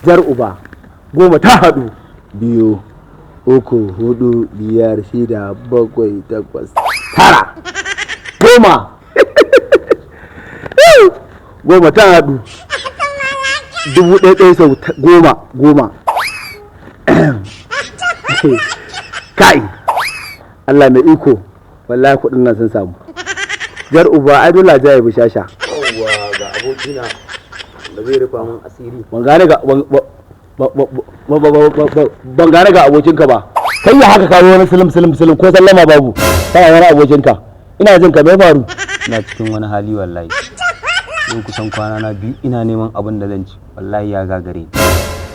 Jar uba, goma ta haɗu. Biyu, uku, hudu, biyar, shida, bakwai, takwas, tara, goma. Goma ta haɗu. 1000 ɗaya sau goma goma. Kai, Allah mai iko, wallahi kuɗin nan sun samu. Jar uba, ai dole a ja ya bi shasha. Yawwa, ga abokina da zai rufa min asiri. Ban gane ga ban gane ga abokinka ba. Kai, ya haka kawo wani silim silim silim, ko sallama babu, kana wani abokinka? Ina jin ka, me faru? Ina cikin wani hali wallahi. Yau kusan kwana na 2 ina neman abin da zan ci, wallahi ya gagare ni.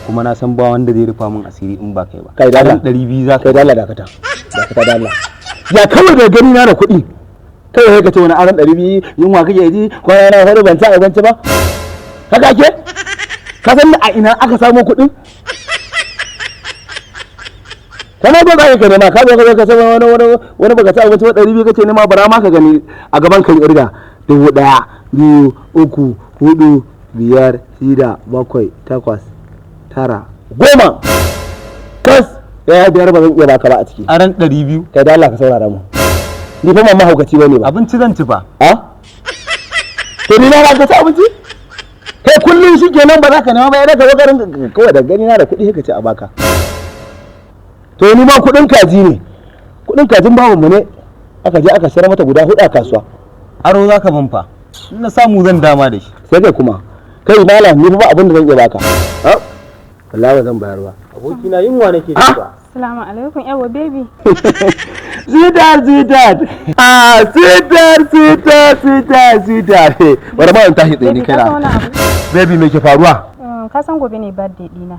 Kuma na san ba wanda zai rufa min asiri in ba kai ba. Kai, da Allah. 200 za Kai ka da Allah, dakata, dakata da Allah. Ya kawai da gani na da kuɗi, kawai sai ka ce wani aron 200? Yunwa kake ji? Kwana na 4 ban ci abinci ba. Haka ake? Ka san a ina aka samo kuɗin? Kana zo za ka nema, ka zo ka zo ka san wani wani wani baka ci abinci ba, 200 kace nema. Bara ma ka gani a gaban ka irga: 1000, 2, 3, 4, 5, 6, 7, 8, 9, 10. Tas ya biyar ba zan iya baka ba a ciki. Aron 200. Kai, da Allah ka saurara mu, ni fa mahaukaci bane ba. Abinci zan ci fa. A to, ni na ka ci abinci? Kai, kullum shi kenan ba za ka nema ba, ya ka zo garin kawai da gani na da kuɗi ka ce a baka. To, ni ma kuɗin kaji ne, kuɗin kajin babu mu ne aka je aka sayar mata guda hudu a kasuwa. Aro za ka ban fa. In na samu zan dama da shi. Sai kai kuma, kai malam, ni fa ba abin da zan iya baka. A wallahi ba zan bayar ba. Abokina, yunwa nake ji ba. Assalamu alaikum, yawa baby. Sweetheart, sweetheart, ah, sweetheart, sweetheart, sweetheart, sweetheart. Bari ma in tashi tsaye ni. Baby, ka san wani Kai, abu? baby, me ke faruwa? Ka san gobe ne birthday dina.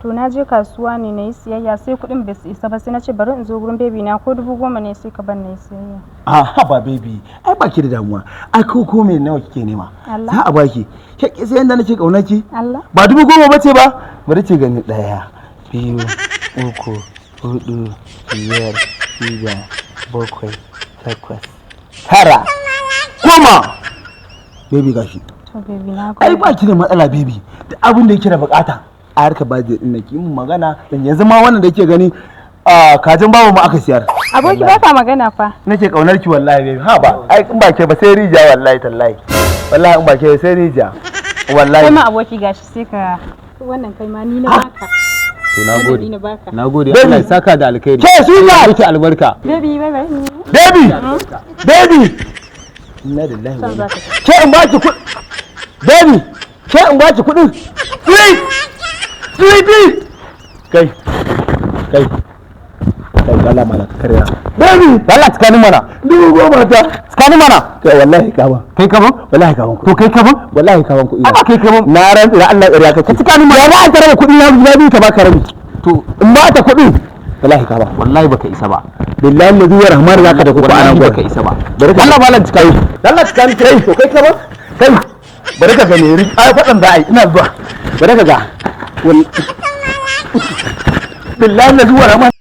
To, na je kasuwa ne na yi siyayya, sai kuɗin bai su isa ba, sai na ce bari in zo gurin baby na, ko 10,000 ne sai ka ban na yi siyayya. A haba baby, ai baki da damuwa, ai ko me nawa kike nema Allah. za a baki. Ke sai yanda nake kauna ki. Allah. Ba 10,000 bace ba? Bari ce gani: ɗaya, biyu, uku, hudu, biyar, shida, bakwai, takwas, tara, 10. Baby, gashi. To baby, na Ai gode. ba ki da matsala baby, duk abin da yake da bukata a harkar budget din ki mun magana. Dan yanzu ma wannan da yake gani a kajin babu mu aka siyar. Aboki, ba ka magana fa. Nake kaunar ki wallahi baby. Ha ba, ai in ba ke ba sai rijiya, wallahi tallahi, wallahi in ba ke ba sai rijiya wallahi. Kai ma aboki, gashi, sai ka wannan, kai ma ni na baka. To, na Wannan gode. ni na baka. Na gode. Baby. Allah ya saka da alkhairi. Ke, sweetheart. Miki albarka. Baby, bye bye. Baby, baby, inna lillahi wa Can inna za ka tafi. Ke, in baki kuɗi baby? Ke, in baki kuɗin? Sweet, sweetie, kai, kai, kai, Allah mana ka karya. Baby, Allah, tsakanin mana. 10,000 ta. Tsakanin mana. Kai, wallahi ka ba. Kai ka ban? Wallahi ka ban kuɗi. To, kai ka ban? Wallahi ka ban kuɗi. Ai ba kai ka ban. Na rantsi da Allah ƙarya kake. Tsakanin Ya ba ta raba kuɗi na guda biyu ka baka rabi? To. In ba ta kuɗi, wallahi ka ba. Wallahi baka isa ba. Billahi allazi wa rahman zaka da kuɗi Wallahi anan baka isa ba. Bari ka Allah malam, cika. Allah, cika ni. Kai, to kai ka ba. Kai, bari ka gani, ai faɗan za a yi, ina zuwa. Bari ka ga. Billahi allazi wa rahman.